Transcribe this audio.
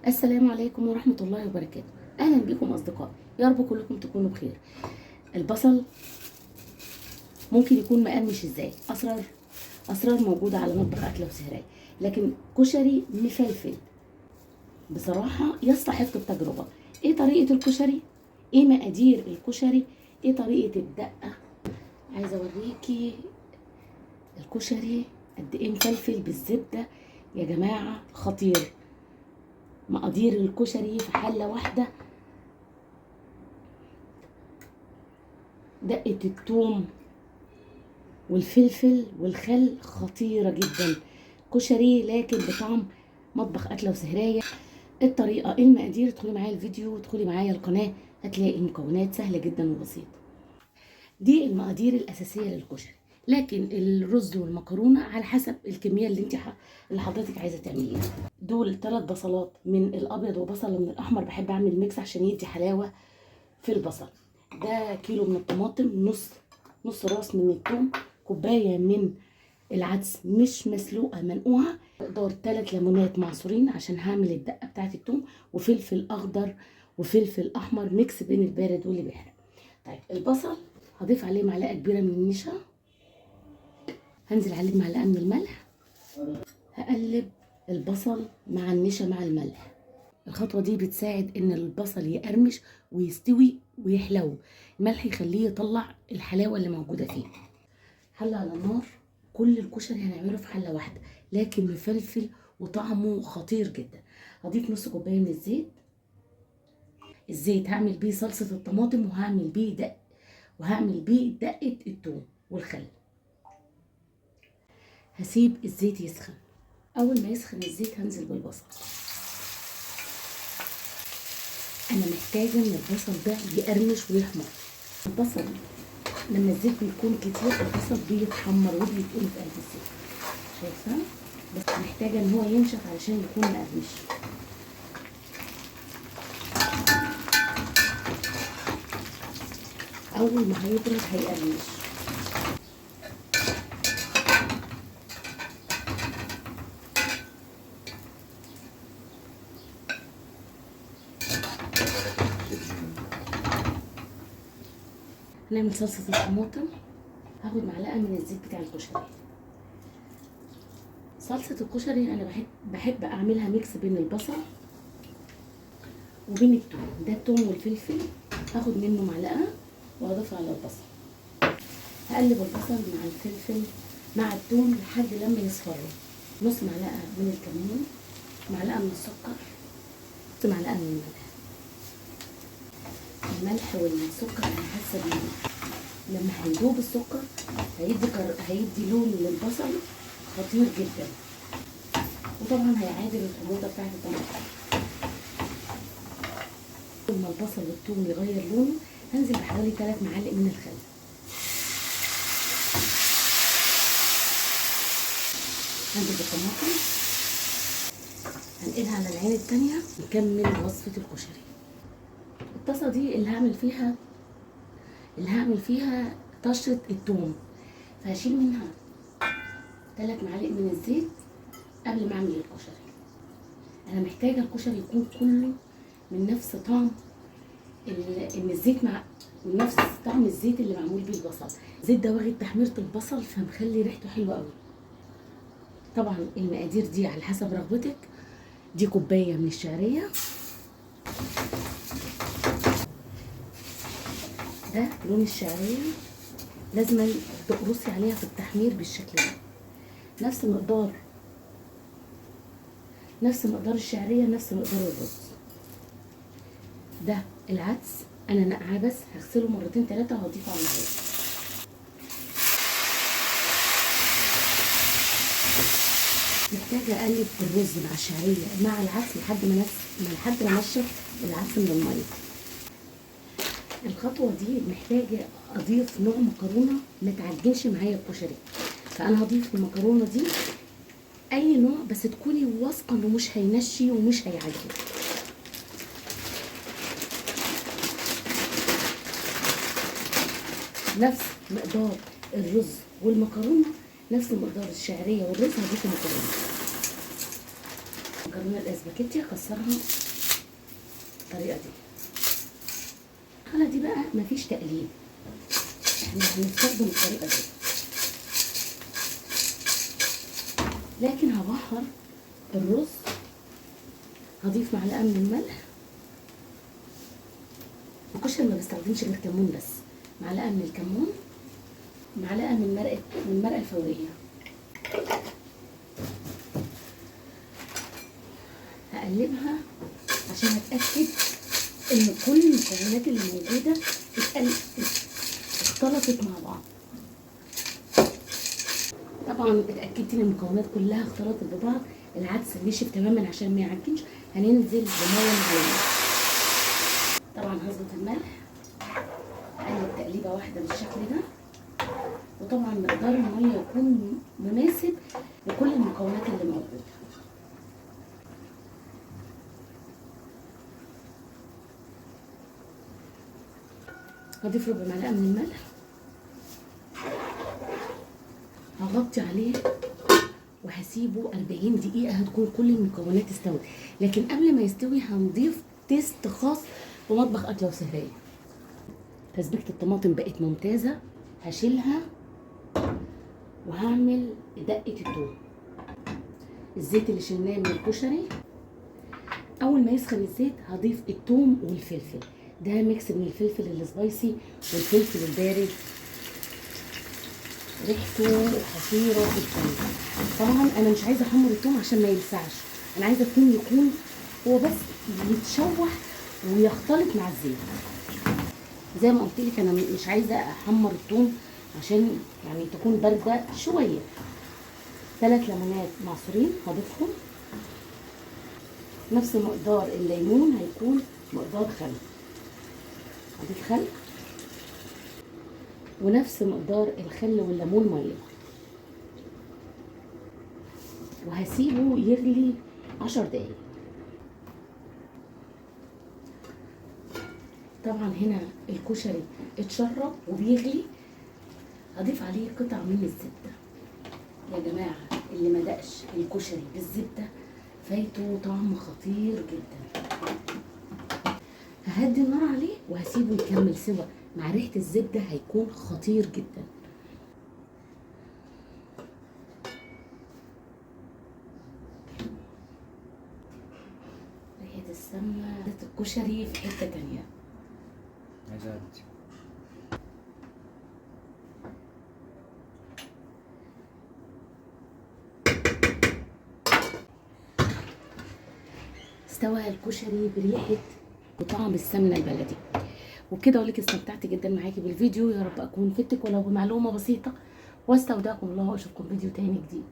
السلام عليكم ورحمة الله وبركاته. أهلا بكم أصدقائي، يا رب كلكم تكونوا بخير. البصل ممكن يكون مقرمش ازاي؟ أسرار موجودة على مطبخ أكلة وسهرية، لكن كشري مفلفل بصراحة يستحق التجربة. ايه طريقة الكشري؟ ايه مقادير الكشري؟ ايه طريقة الدقة؟ عايزة اوريكي الكشري قد ايه مفلفل بالزبدة يا جماعة، خطير. مقادير الكشري في حلة واحدة: دقة الثوم والفلفل والخل، خطيرة جدا. كشري لكن بطعم مطبخ أكلة وسهرية. الطريقة، المقادير، ادخلي معايا الفيديو وادخلي معايا القناة، هتلاقي المكونات سهلة جدا وبسيطة. دي المقادير الأساسية للكشري، لكن الرز والمكرونة على حسب الكمية اللي حضرتك عايزة تعمليها. دول 3 بصلات من الأبيض وبصلة من الأحمر، بحب أعمل mix عشان يدي حلاوة في البصل. ده كيلو من الطماطم، نص راس من الثوم، كوباية من العدس مش مسلوقة منقوعة، مقدار 3 ليمونات معصورين عشان هعمل الدقة بتاعت الثوم، وفلفل أخضر وفلفل أحمر، mix بين البارد واللي بيحرق. طيب البصل هضيف عليه معلقة كبيرة من النشا، هنزل عليه معلقة من الملح، هقلب البصل مع النشا مع الملح. الخطوة دي بتساعد ان البصل يقرمش ويستوي ويحلو، الملح يخليه يطلع الحلاوة اللي موجودة فيه. حلة على النار، كل الكشري هنعمله في حلة واحدة، لكن مفلفل وطعمه خطير جدا. هضيف نص كوباية من الزيت. الزيت هعمل بيه صلصة الطماطم، وهعمل بيه دقة الثوم والخل. هسيب الزيت يسخن. اول ما يسخن الزيت هنزل بالبصل. انا محتاجه ان البصل ده يقرمش ويحمر. البصل لما الزيت بيكون كتير البصل بيتحمر وبيتقل في قلب الزيت، شايفه؟ بس محتاجه ان هو ينشف علشان يكون مقرمش. اول ما هيبرد هيقرمش. هنعمل صلصة الطماطم. هاخد معلقة من الزيت بتاع الكشري. صلصة الكشري انا بحب اعملها mix بين البصل وبين التوم. ده التوم والفلفل، هاخد منه معلقة واضيفها على البصل. هقلب البصل مع الفلفل مع التوم لحد لما يصفروا. نص معلقة من الكمون، معلقة من السكر، نص معلقة من الملح. الملح والسكر انا حاسه بيه لما هيدوب السكر هيدي لون للبصل خطير جدا، وطبعا هيعادل الحموضة بتاعت الطماطم. اول ما البصل والثوم يغير لونه هنزل بحوالي 3 معالق من الخل. هنزل بالطماطم، هنقلها على العين التانية. نكمل وصفه الكشري. الطاسه دي اللي هعمل فيها طشه الثوم، فهشيل منها 3 معالق من الزيت قبل ما اعمل الكشري. انا محتاجه الكشري يكون كله من نفس طعم ان الزيت مع من نفس طعم الزيت اللي معمول بيه البصل. الزيت ده واخد تحميره البصل فمخلي ريحته حلوة قوي. طبعا المقادير دي على حسب رغبتك. دي كوباية من الشعرية، ده لون الشعرية لازم تقرصي عليها في التحمير بالشكل ده. نفس مقدار الشعرية، نفس مقدار الرز. ده العدس انا نقعاه بس هغسله مرتين 3 وهضيفه على الرز. محتاجه اقلب الرز مع الشعرية مع العدس لحد ما انشف العدس من المية. الخطوة دي محتاجه اضيف نوع مكرونه ما تعجنش معايا الكشري، فانا هضيف المكرونه دي اي نوع بس تكوني واثقة انه مش هينشي ومش هيعجن. نفس مقدار الرز والمكرونه، نفس مقدار الشعرية والرز هضيف المكرونه. المكرونه الاسباجيتي هكسرها بالطريقة دي. المرحلة دي بقى مفيش تقليب، احنا هنستخدم الطريقة دي، لكن هبحر الرز. هضيف معلقه من الملح. الكشري ما بستخدمش غير كمون بس، معلقه من الكمون، معلقه من المرقه الفورية. هقلبها عشان اتاكد ان كل المكونات اللي موجودة اختلطت مع بعض. طبعا اتاكدت ان المكونات كلها اختلطت ببعض. العدس نشف تماما عشان ما يعجنش. هننزل بميه مغليه. طبعا هظبط الملح، هقلب تقليبه واحدة بالشكل ده. وطبعا مقدار المية يكون مناسب لكل المكونات اللي موجودة. هضيف ربع معلقه من الملح، هغطي عليه وهسيبه 40 دقيقة. هتكون كل المكونات استوت، لكن قبل ما يستوي هنضيف تيست خاص بمطبخ أكلة وسهرية. تسبيكة الطماطم بقت ممتازة، هشيلها وهعمل دقة التوم. الزيت اللي شلناه من الكشري، أول ما يسخن الزيت هضيف التوم والفلفل. ده mix من الفلفل ال spicy والفلفل البارد، ريحته خطيرة جدا. طبعا انا مش عايزه احمر الثوم عشان ما يلسعش، انا عايزه الثوم يكون هو بس يتشوح ويختلط مع الزيت. زي ما قلت لك انا مش عايزه احمر الثوم عشان يعني تكون باردة شوية. 3 ليمونات معصورين هضيفهم، نفس مقدار الليمون هيكون مقدار خل، هضيف خل ونفس مقدار الخل والليمون مية، وهسيبه يغلي 10 دقايق. طبعا هنا الكشري اتشرب وبيغلي، هضيف عليه قطع من الزبدة. يا جماعة اللي ما دقش الكشري بالزبده فايته طعم خطير جدا. ههدي النار عليه وهسيبه يكمل سوا مع ريحه الزبدة، هيكون خطير جدا. ريحه السمنة الكشري في حتة تانية. استوى الكشري بريحه وطعم السمنة البلدي. وبكده اقول لك استمتعت جدا معاكي بالفيديو، يا رب اكون فدتك ولو بمعلومة بسيطة، واستودعكم الله واشوفكم فيديو تاني جديد.